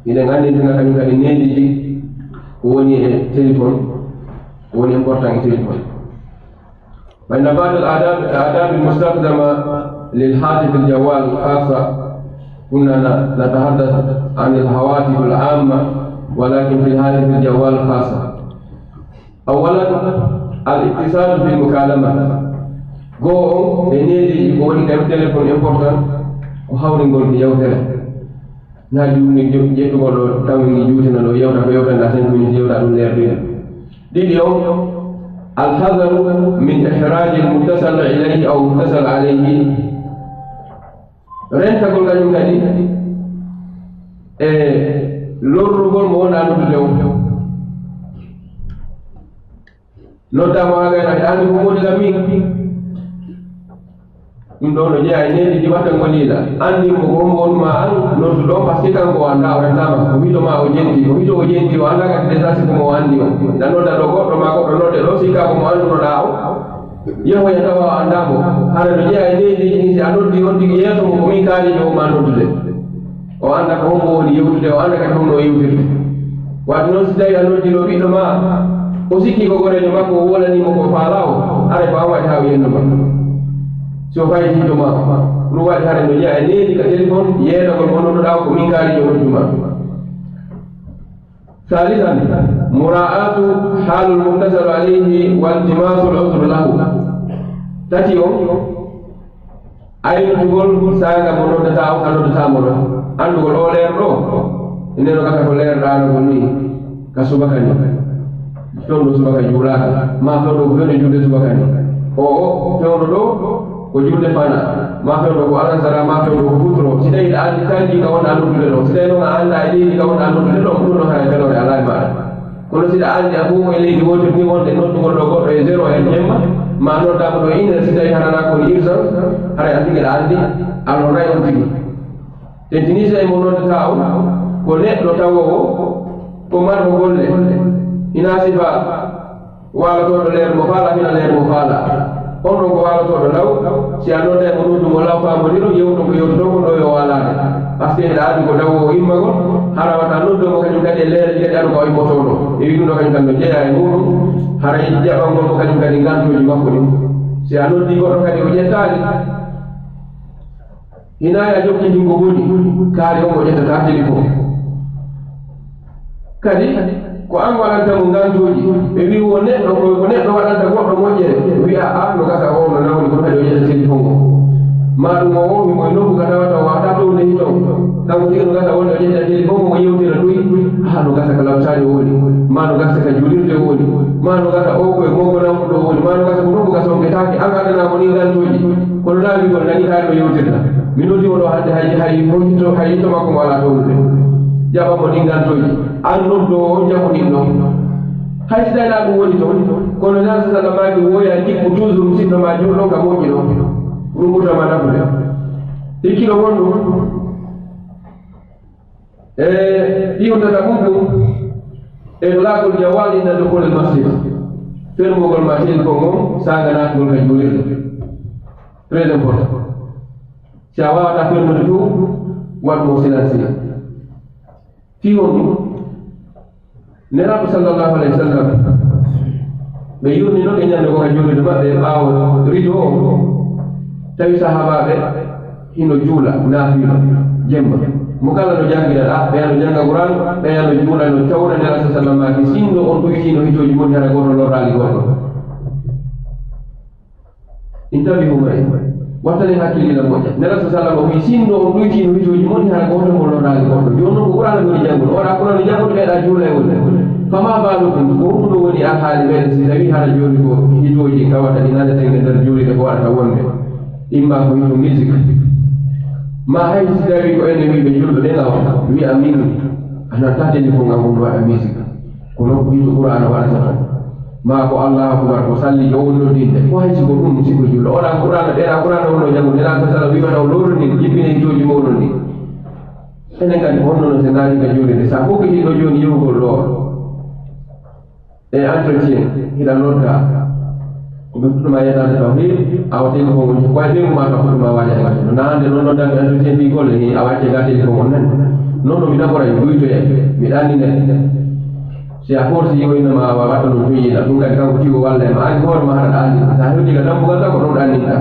eɗen anndintina kañum kadi neediiji ko woni e téléphone, ko woni important e téléphone. فإن بعض الآداب، الآداب المستخدمة للهاتف الجوال خاصة، كنا نتحدث عن الهواتف العامة، ولكن في الهاتف الجوال خاصة. أولا، الاقتصاد في المكالمة. Goo on e neediiji ko woni ka téléphone important ko hawringol ko yewtere. Na juumni jo-, ƴettugol ɗo tawi ngi juutina ɗo yewta ko yewta nda cinq minutes yewta ɗum leer ɗiɗi. Ɗiɗi on, الحذر من إحراج المتصل إليه أو المتصل عليه. Rentagol kañum kadi e lorrugol mo wonaa noddude on. Noddaa mo haa gayna, aɗa anndi ko woni lam min? Ɗum ɗo no jeyaa e needi ndi watta ngoliila. Anndi mo ko hombo wonuma an nodduɗo on, parce que kanko o anndaa, o rentaama. Ko hito ma o jenti, ko hito o jenti, o anndaa kadi déjà si ko mo o anndi on. Ina nodda ɗo goɗɗo ma goɗɗo nodde ɗo, sikka ko mo anndunoɗaa on. Yehoya tawa o anndaa mo. Hara no jeyaa e neediiji ɗin, si a noddii on tigi yeeso mo, ko min kaaliiɗo on ma noddude. O annda ko hombo woni yewtude, o annda kadi hombo o yewtirta. Waɗi noon, si tawii a noddii ɗo ɓiɗɗo ma, o sikki ko goreejo makko, o wolanii mo ko faalaa o, haray ko an waɗi haa o yennuma. Si o faytii to ma, ɗum waɗi haray no jeyaa e needi ka téléphone, yeetagol mo nodduɗaa o ko min kaaliiɗo noddu ma. ثالثا، مراعاة حال المتصل عليه والتماس العذر له. Tati on, aynutugol saanga mo noddataa on, ka noddataa mo ɗon. Anndugol oo leer ɗo, ene no gasa ko leer ɗaanagol ni, ka subaka ni. Fewndo subaka juulaaka, maa fewndo ko fewndo julde subaka ni. O, o, fewndo ɗo, ko julde fana, maa fewndo ko alansara, maa fewndo ko futuro. Si tawii ɗa anndi tanji ka wonɗa noddude ɗon, si tawii noon a anndaa e leydi ka wonɗa noddude ɗon, ɗum ɗon haray feloore alaa e maaɗa. Kono si ɗa anndi a fof ko e leydi wootiri ni wonde noddugol ɗo goɗɗo e zéro heure jemma, ma noddaama ɗo une heure, si tawii hara ko urgence, haray an tigi ɗa anndi, a lorray on tigi. Tentini si tawi mo noddataa on, ko neɗɗo tawoowo, ko marɗo golle, ina sifa waalotooɗo leer mo faala, fina leer mo faala. On ɗon ko waalotooɗo law, si a nodday mo noddu mo law faamodiro, yewto ko yewtotoo ko ɗo yo waalaade. Parce que hiɗa anndi ko dawoowo immagol, hara wata noddo mo kañum kadi e leereji kadi anu ko o immotoo ɗo. E wi ɗum ɗo kañum kam no jeyaa e muɗum, haray jaɓangol mo kañum kadi ngantooji makko ɗin. Si a noddi goɗɗo kadi o ƴettaali, Hina ya jokki ndin ko boni, kaari on o ƴettata téléphone. Kadi, ko an waɗanta mo ngantooji, ɓe wi wo neɗɗo, ko, ko neɗɗo waɗanta goɗɗo moƴƴere, wi'a, a, no gasa o, no nawni, kono kadi o ƴetta téléphone o. Ma ɗum o, o, himo e nokku ka tawata o wata ɗo nde hito. Kanko tigi no gasa wonde o ƴetta téléphone o, o yewtira ɗoy, a, no gasa ka lawtaare o woni, ma no gasa ka julirde o woni, ma no gasa o ko e mogo nawɗo o woni, ma no gasa ko nokku ka sonketaake, an addana mo ni ngantooji. Kono na wi'ugol nani kaa no yewtirta. Mi noddi mo ɗo hannde hay, hay hojjito, hay yito makko mo alaa townude. Jaɓa mo ɗin ngantooji. An noddoowo on jaɓu ɗin ɗon. Hay si tawii ɗum woni toon, kono na so sallah maaki woya jikku toujours musidɗo ma juulɗo ka moƴƴi ɗon. Ɗum ɓurta ma nafude. Hikkiɗo won ɗum. E ɗi o tata ɗum ɗum, إغلاق الجوال عند دخول المسجد. Fermugol ma téléphone on, saanga naatugol ka juulirde. Très important. Si a waawataa fermude fof, waɗ mo silencieux. Fii honɗum? Nelaaɗo sallallahu alayhi wa sallam, ɓe yurni noon e ñande goo ka juulirde maɓɓe ɓaawo rido o, tawi sahaabaaɓe hino juula naafila jemma. Mo kala no janngira, a, ɓeya no jannga Qur'aan, ɓeya no juula, no tawna Nelaaɗo sallallahu alayhi wa sallam maaki, sinno on ɗuytiino hitooji mon, hara gooto lorraali gooto. Intabihu ma'i. Wattane hakkiliila moƴƴa. Nelaaɗo sallallahu alayhi wa sallam o wi'i, sinno on ɗuytiino hitooji mon, hara gooto mo lorraali goɗɗo. Jooni noon ko Qur'aana woni janngude. O waɗa Qur'aana janngude, ɓeyɗa juula e wonde. Fama balukum, ko honɗum woni alhaali meɗen si tawii hara jooni ko hitooji kawata ɗi naneten e nder juulirde ko waɗata wonde? Imma ko hito musique. Ma hay si tawi ko enen wiɓe julɓe ɓe law, wi'a min ana ta téléphone am on waɗa musique. Ko nokku hito Qur'aana waɗata ton. Ma ko Allahu Akbar, ko salli, yo on noddinde. Ko hay si ko ɗum, si ko julɗo. Oɗa Qur'aana, ɗeɗa Qur'aana on no janngude, ɗeɗa sala wi'ata o lorondin, jippine hitooji moɗon ɗin. Enen kadi honno no se naati ka juulirde, sa fokkiti ɗo jooni yewgol ɗo. E entretien, hiɗa nodda. Ko ɓe fuɗɗuma yettaade taw, he, awa téléphone on, ko e ɓeyngu ma ka fuɗɗuma waade e gattude. Na hannde noon nodda mi entretien fii golle, he, a wacce ga téléphone on nan. Noon no mi ɗaɓora e guytoya, mi ɗannine. Si a forsi yo innama a waɗa ɗum to yiila, ɗum kadi kanko tiwo walla e ma, an hoore ma haɗa ɗaani. Sa hewti ka dambugal ka, ko ɗon ɗanninta.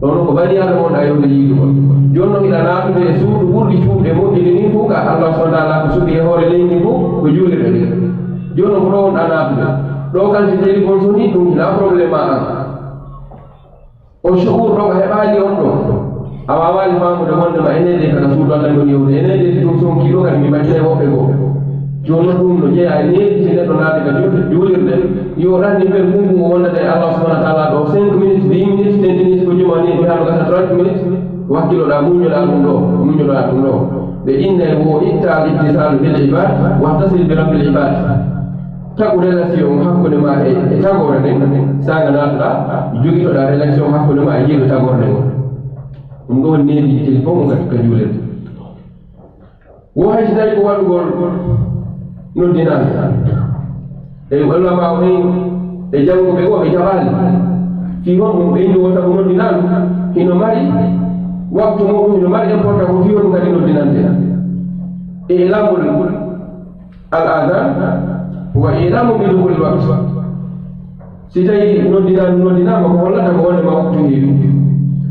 Ɗon ko bani Aadama wonɗa yewde yiidugol. Jooni noon hiɗa naatude e suudu ɓurɗi cuuɗi e moƴƴude nii fof ka Allah subhanahu wa taala ko suɓi e hoore leydi fof ko juulirɗe ɗen. Jooni noon ko ɗo wonɗa naatude. Ɗo kan si téléphone sonii ɗum hinaa problème ma an. O shuur ɗo a heɓaali on ɗo. A waawaali faamude wonde ma ene de kala suudu Allah woni yewde. Ene de si ɗum sonkii ɗo kadi mi mbaɗire woɓɓe goo. Jooni noon ɗum no jeyaa e needi si neɗɗo naati ka juul-, juulirde. Yo ɗanni ɓe ngu ngu wondata e Allah subhanahu wa taala ɗo cinq minutes, dix minutes, ten minutes ko juma ni, mi hano gasa trente minutes, wakkiloɗa, muññoɗa ɗum ɗo, muññoɗa ɗum ɗo. Ɓe innay wo itta al ittisal bil ibad, wahtasil bi rabbil ibad. Tagu relation hakkunde ma e, e tagoore nden, sanga naatuɗa, jogitoɗa relation hakkunde ma e jeeɗo tagoore nden. Ɗum ɗo woni neediji kadi fof mo ka, ka juulirde. Wo hay si tawi ko waɗugol noddinaange. E ulama o en e jannguɓe o ɓe jaɓaali. Fii honɗum ɓe inni wo sabu noddinaandu hino mari waktu muɗum, hino mari important ko fii honɗum kadi noddinante. E lamol al azan wa ilamu bi dukhulil waqt. Si tawi noddinaandu noddinaama, ko hollata ko wonde ma waktu heewi.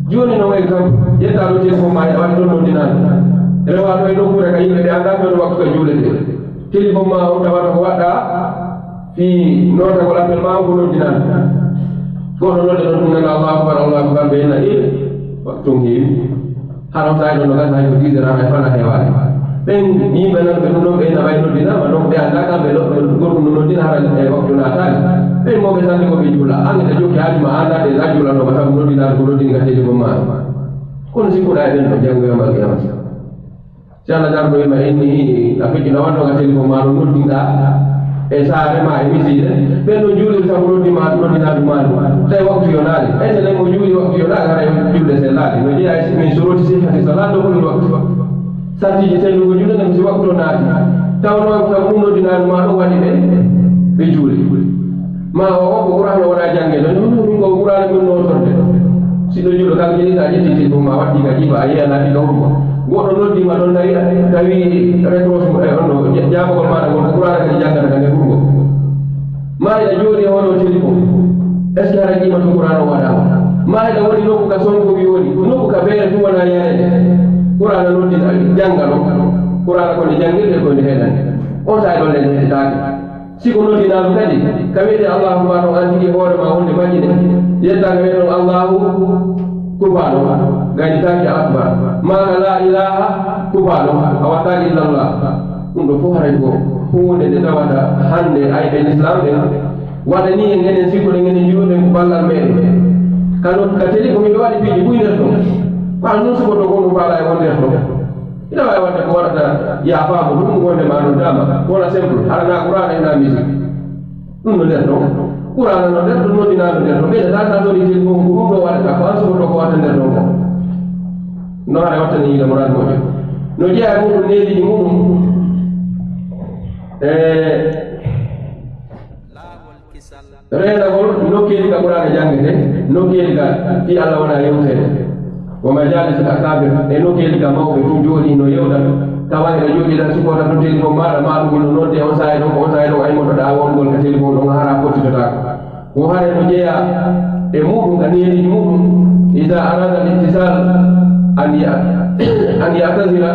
Jooni noon, exemple, ƴetta ɗo téléphone ma, a waɗi ɗon noddinaandu. Rewa ɗo e nokkuure ka yimɓe ɓe anndaa fewndo waktu ka juuletee. Téléphone ma on tawata ko waɗɗa fii nootagol appel ma on ko noddinaandu. Goɗɗo nodde ɗon ɗum nana Allahu Akbar, Allahu Akbar, ɓe ina e waktu on heewi. Hara on saa'i ɗon no gasa hay ko dix heures hara e fana heewaani. Ɓen yimɓe nan ɓe ɗum ɗon ɓe ina ɓay noddinaama, donc ɓe anndaa kamɓe ɗo, ɓe gorko no noddina hara e waktu naataani. Ɓen mo ɓe sande ko ɓe juula, an ita jokki haaju ma anndaa ɗe na juulanoo ma sabu noddinaandu ko noddini ka téléphone ma. Kono sikkuɗaa e ɓen ɗo janngoyama alqiyama. Si Allah darno ima inni a feƴƴi na wonno ka téléphone ma ɗo noddinɗaa e saare ma e misiide. Ɓen ɗon juuliri sabu noddi ma, noddinaandu ma ndu. Tawi waktu yonaali. Ete nden mo juuli waktu yonaali, hara julde sellaali. No jeyaa e min suruti sihhati salat dukhulul waqt. Sartiiji sellugol julde nden si waktu o naati. Taw noon sabu ɗum noddinaandu ma ɗum waɗi ɓe, ɓe juuli. Ma o, o ko Qur'aana wona jannge ɗo. Ɗum ɗum ko Qur'aana ɗum nootorde. Si ɗo juulo kam jeli sa ƴetti téléphone ma watti ka jiiba a yiya naati ka hurgo. Goɗɗo noddi ma ɗon tawi, tawi réponse mo e on no ja-, jaabagol maɗa ngol ko Qur'aana kadi janngata ka nder hurgo. Ma hiɗa jooɗi e hono téléphone. Est-ce que hara qiima to Qur'aana o waɗaama? Ma hiɗa woni nokku ka sonko wi woni, nokku ka beere tun wona yareede. Qur'aana noddi jannga ɗon. Qur'aana ko nde janngirte ko nde heɗande. On saa'i ɗon nde heɗitaake. Si ko noddinaaɗo kadi, ka wi'etee Allahu Akbar on, an tigi hoore ma wonde majjine, yetta ka wi'etee Allahu kufaano, gaynitaake Akbar. Maa ka laa ilaaha kufaano, a wattaaki illallah. Ɗum ɗo fof haray ko huunde nde tawata hannde ayɓe Lislaam ɓen waɗanii en, enen sikkuɗen enen juulɓe ko ballal meɗen. Ka no, ka teli ko miɗo waɗi piiji buy nder ɗon. Ko an non suɓoto ko ɗum faala e won nder ɗon. Ina waawi waɗde ko waɗata yaafaama ɗum, wonde ma noddaama, wona simple, hara na Qur'aana, ina musique. Ɗum no nder ɗon. Qur'aana no nder ɗon, noddinaandu nder ɗon. Ɓeyda tan sa sori téléphone ko ɗum ɗo waɗata, ko an sokoto ko waɗata nder ɗon ko. No hara wattani yiɗa muraad moƴƴo. No jeyaa e muɗum neediiji muɗum. E Reenagol nokkeeli ka Qur'aana janngete, nokkeeli ka fii Allah wona yewteede. Wa majaalis al-akaabir, e nokkeeli ka mawɓe tun jooɗii no yewta. Tawa hiɗa jooɗii tan sukota tun téléphone maaɗa, ma ɗum hino nodde on saa'i ɗon, ko on saa'i ɗon aymotoɗaa wongol ka téléphone ɗon, hara fottitotaako. Ko hara no jeyaa e muɗum, ka neediiji muɗum. Iza arada al-ittisal an ya-, an ya'tazira,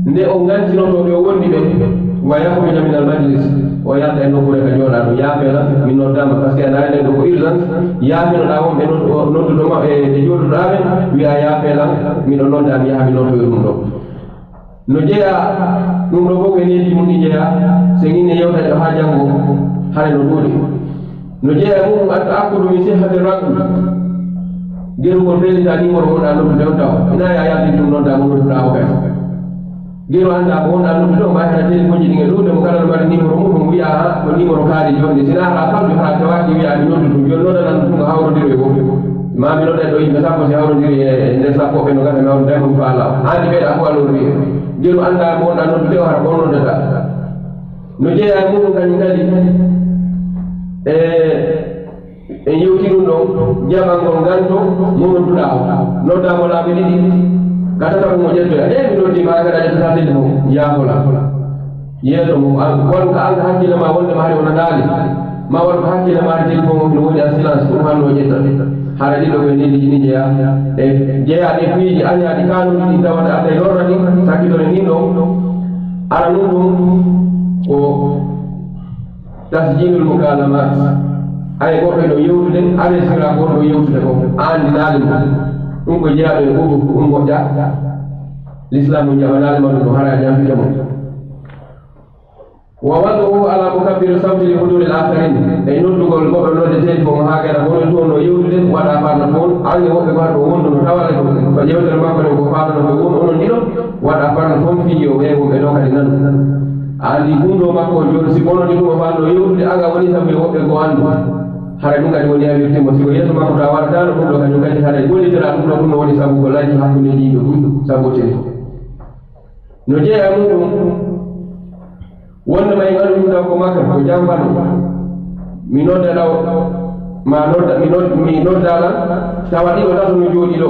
nde o ngantinotoo ɓe o wondi ɓe, wa yakhruja min al-majlis, o yalta e nokkuure ka jooɗaa ɗo, yaafee lan, mi noddaama, parce que a naali ɗen ɗo ko urgence, yaafinoɗaa wonɓe noddu-, nodduɗo ma, e, e jooɗuɗaa ɓen, wi'a yaafee lan, miɗo noddaa, mi yaha, mi noddoyo ɗum ɗo. No jeyaa ɗum ɗo fof e needi mum ɗi jeyaa, so ine yewta ɗo haa janngo, hara no ɗuuɗi. No jeyaa e muɗum at-ta'akkudu min sihhati raqm. Gerugol felinta numéro wonɗa noddude on taw. Ina ya yaltin ɗum nodda mo nodduɗa o kadi. Geru annda ko wonɗa noddude on, ɓay hara téléphone ji ɗin e ɗuuɗe mo kala no mari numéro mum, mo wi'a ko numéro kaari joni. Sina hara kam jo hara tawaki wi'a mi noddu ɗum. Joni noddanan ɗum ko hawrodiro e woɓɓe. Ma mi nodda ɗo yimɓe sappo si hawrodiri e nder sappo ɓe no gasa mi hawrodira mo mi faala. Handi ɓeyɗa ko alor wi'e. Geru annda ko wonɗa noddude o hara ko on noddata. No jeeya e muɗum kañum kadi. E En yewti ɗum ɗon, jaɓangol nganto mo nodduɗa o. Nodda mo laabi ɗiɗi, ka tataɓo mo ƴettoya. E mi noddi ma, kadi a ƴettata telefon, yaafola. Yeeso mo, an, waɗu ka an ka hakkille ma wonde ma hari o nanaali. Ma waɗu ka hakkille ma hari telefon on no woni en silence, ɗum hanno o ƴetta. Hara ɗiɗo ɓe nini ɗi jeya. E jeya e piiji, ari haaɗi kanuuji ɗin tawata Alla e lorra ɗin, sakkitore ɗin ɗon. Ara nun ɗum ko Tasjilul mukalamat. Ay goɗɗo no yewtude, are sira goɗɗo yewtude ko andinaali mo. Ɗum ko jeyaɗo e ɓuuɓu, ɗum moƴƴa. Lislamu jaɓanaali ma ɗum, ɗum hara jampike mo. Wa wad'uhu ala mukabbiri sawti li huduril akharin. E noddugol goɗɗo nodde telefon haa gara hono toon no yewtude, waɗa farna foon, ange woɓɓe ko haɗo wonduno tawale ko, ko yewtere makko ɗen ko faadano ko won onon ɗiɗo, waɗa farna foon fii yo ɓe wonɓe ɗo kadi nanu. A andi ɗum ɗo makko on jooni, si wononi ɗum o fanno yewtude, aga woni sabu e woɓɓe goo anndu. Hara ɗum kadi woni a wirtimo, si ko yeeso makko ta warataano ɗum ɗo kañum kadi hara e gollitira ɗum ɗo, ɗum no woni sabu ko lanci hakkundeji yimɓe ɓuyɗo, sabu o teni. No jeeya mum ɗum, wonde ma en aɗum ɗum ɗo ko makka, ko jamfano. Mi nodda ɗaw, ma nodda, mi nod-, mi nodda lan, tawa ɗiɗo tato no jooɗi ɗo.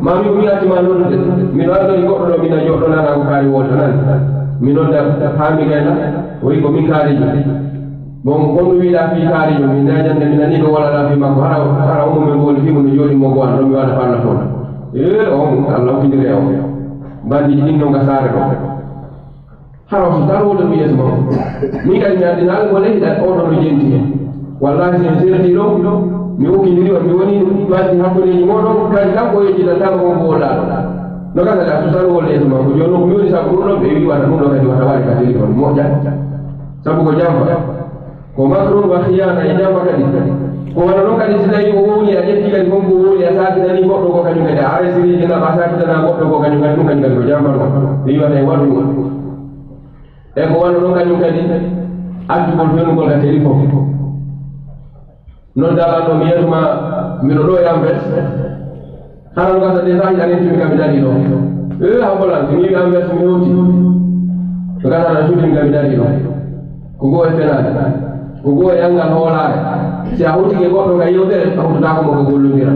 Ma mi ko mi acci ma noddude, mi no ardori goɗɗo ɗo, mi na joɗɗo nana ko kaari wooto nan. Mi nodda haa mi gayna, o wi ko min kaarijo. Bon, kon ɗum wiɗa fii kaarijo, mi na ñande mi nani ɗo wala la fii makko, hara, hara omo men woni fii mo no jooɗi mo go an, ɗo mi waɗa falla fon. Eh, on, Allah hokkindire on. Bandi ɗin non ka saare ɗo. Hara o so tan wonde mi yeeso makko. Min kadi mi anndi naale mo lehi ɗan oɗo no jenti hen. Wallahi si mi serti ɗo, mi ukkindiri on, mi woni waddi hakkundeji moɗon, kadi kanko o yejjitata ko on ko wonɗa ɗo. No gasa da so tan wonde yeeso makko. Jooni ko mi woni sabu ɗum ɗon ɓe wi wata ɗum ɗo kadi wata waɗe ka téléphone. Moƴƴa. Sabu ko jamfa. Ko makrun wa khiyana e jamfa kadi. Ko wano ɗon kadi si tawi o wowli a ƴetti kadi kon ko wowli a sakitani goɗɗo ko kañum kadi. A resiri jina a sakitana goɗɗo ko kañum kadi ɗum kañum kadi ko jamfa ɗon. Ɓe wiwata e waɗu ɗum. E ko wano ɗon kañum kadi, accugol fenugol ka téléphone. Non dalan ɗo mi yeru ma, miɗo ɗo e Anvers. Hara no gasa de sahi anen tumi kam mi dari ɗo. Eh, ha bolan, mi yeru Anvers mi hewti. No gasa na sudi mi kam mi dari ɗo. Ko go e fenaade. Ko go e angal hoolaare. Si a hutike goɗɗo ka yewtere, a hutata ko mo ka gollondira.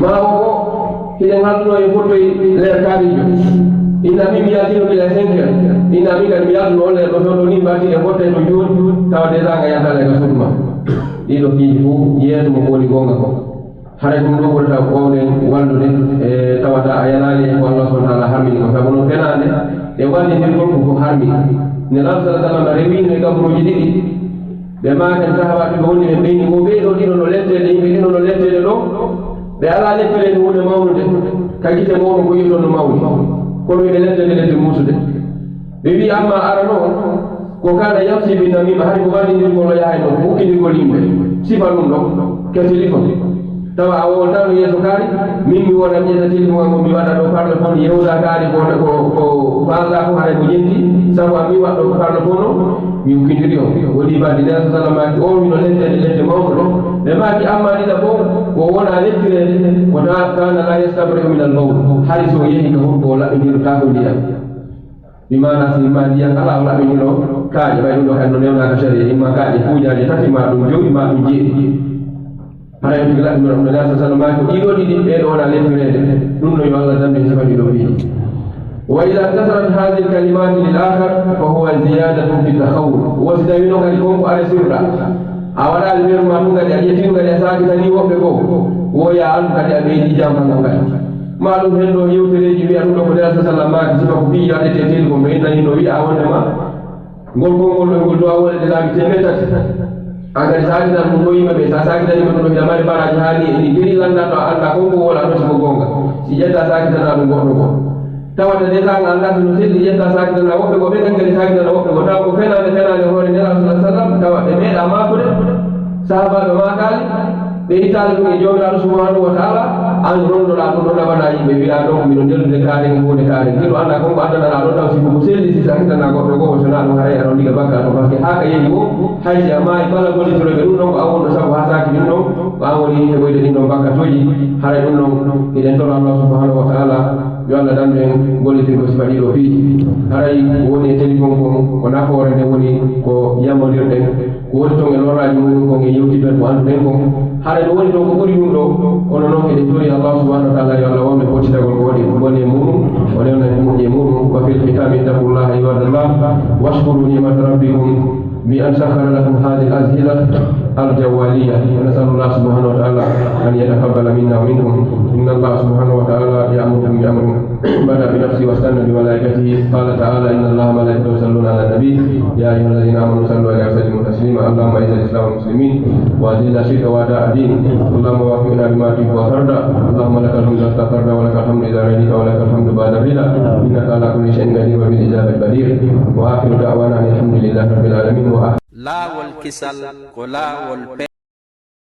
Ma o ko, hiɗen halduno e fotoy leer kaarijo. Inna min mi yaltino gila e cinq heures. Inna min kadi mi yaltuno on leer ɗo fewndo ni mbaati e fotte to jooni, tawa déjà nga yaltale ka suudu ma. Ɗiɗo piiji fof yeeso mo ko woni goonga ko. Haray ɗum ɗo ɓurata wawde wallude, e tawata a yanaali e ko Allah subhanahu wa ta'ala harmini ko. Sabu noon fenaande e wallindirgol ko ko harmi. Nelaaɗo sallallahu alaihi wasallam rewino e gaburuuji ɗiɗi. Ɓe maakani sahaabaaɓe ɓe woni ɓe ɓeyni ko ɓee ɗoo ɗiɗo no letteede, yimɓe ɗiɗo no letteede ɗoo. Ɓe alaa lettireede huunde mawnude, ka gite mawɗo ko yi'oton no mawni. Kono ɓe letteede lette muusude. Ɓe wi'i, amma arano, ko kana yamsi bi namima, hari ko waɗindirgol o yahay ɗon, ko ukkindirgol yimɓe. Sifa ɗum ɗon, ka téléphone. Tawa a wowlataano yeeso kaari, min mi wona ƴeeta téléphone am, mi waɗa ɗo parle fon, yewta kaari ko, ko, ko faalɗa ko haray ko jenti, sabu an mi waɗɗo ko parle fon o, mi ukkindiri on. Woni mbaɗi Nelson Sallamaaki o, mino letteede lette mawɗo ɗo. Ɓe maaki, amma ɗiɗa fof, ko wona lettireede, ko ta-, kana la yastabri'u min al-bawl. Hari so yehi ka huɗo o laɓɓindirtaako ndiyam. Bi maana si ma ndiyam alaa o laɓɓiniro kaaƴe, ɓay ɗum ɗo kadi no newnaaka sariya, imma kaaƴe fuujaaje tati, ma ɗum jowi, ma ɗum jeeɗi. Hara yonti laɓɓiniro ɗum, Nelaaɗo sallallahu alaihi wasallam maaki, ko ɗiɗo ɗiɗi, ɓee ɗo wona lettireede. Ɗum no yo Allah dammin sifa ɗiɗo piiji. Wa idha intasarat hadhihi al-kalimati lil akhar, fa huwa ziyadatun fi takhawwuf. Wo si tawino kadi kon ko are sirra. A waɗaali weeru ma ɗum kadi, a ƴetti ɗum kadi, a saakitanii woɓɓe goo. Wo ya andu kadi a ɓeydi jamfa ngon kadi. Ma ɗum hen ɗo yewtereeji wi'a ɗum ɗo ko Nelaaɗo sallallahu alaihi wasallam maaki, sifa ko piiji aɗetee teli ko ɓe innani ɗo wi'a wonde ma. Ngol konngol ɗo ngol du'a wonde laabi teemeɗɗe tati. An kadi saakitan ɗum ɗo yimɓe ɓe, sa saakitanii ɓe ɗum ɗo hiɗa mari baraaji haa ni, e ni geri lannda to a annda konko wala ɗo siko goonga. Si ƴetta saakitana ɗum goɗɗo goo. Tawata déjà nga annda no selli ƴetta saakitana woɓɓe goo, ɓe kadi kadi saakitana woɓɓe goo. Tawa ko fenaande, fenaande hoore Nelaaɗo sallallahu alaihi wasallam, tawa ɓe meeɗa maakude, sahaabaaɓe maakaali, Ɓe ittaali ɗum e Joomiraaɗo subhanahu wa taala, an rondoɗaa ɗum ɗo ɗaɓanaa yimɓe, wiyaa ɗon miɗo neldude kaari ngi, huunde kaari ngi. Hiɗo anndaa kon ko addanaɗaa ɗon taw, si ko ko selli, si sa hindanaa goɗɗo goo, wonanaa ɗum haray aɗa on ɗiga bakka ɗum, parce que haa ka yehi woo, hay si a maayi kala gollitiroɓe ɗum ɗon, ko an wonɗo sabu haa saaki ɗum ɗon, ko an woni heɓoyde ɗin ɗon bakkatooji. Haray ɗum ɗon, hiɗen toro Allah subhanahu wa taala, yo Allah dandu en gollitirgol sifa ɗiɗo fii. Haray ko woni e téléphone kon, ko nafoore nde woni ko yamondirɗen. Ko woni toon e lorraaji muɗum kon e yewtidal ko annduɗen kon. Haray ko woni toon ko ɓuri ɗum ɗo, kono noon eɗen tori Allah subhanahu wa taala yo Allah wonɓe pottitagol ko waɗi bone e muɗum, o newna en moƴƴi e muɗum. Wa fil khitami ittaqullaha ibadallah, washkuru ni'mata rabbikum bi an sakhkhara lakum hadhihi al-ajhiza al-jawwaliyya. Wa nas'alullah subhanahu wa taala an yataqabbala minna wa minkum. Inna Allah subhanahu wa taala ya'murukum bi amrin bada bi nafsihi wastanna bi malaikatihi. Qala taala, inna Allaha wa malaikatahu yusalluna ala nabi. Ya ayyuha alladhina amanu sallu alayhi wa sallimu taslima. Allahumma a'izz al-islam wal muslimin wa adhill ash-shirka wa a'da ad-din. Allahumma waffiqna bima tuhibbu wa tarda. Allahumma lakal hamdu hatta tarda wa lakal hamdu idha radita wa lakal hamdu ba'da rida. Innaka ala kulli shay'in qadir wa bil ijabati qadir. Wa akhiru da'wana alhamdulillahi rabbil alamin. Wa laawol kisal ko laawol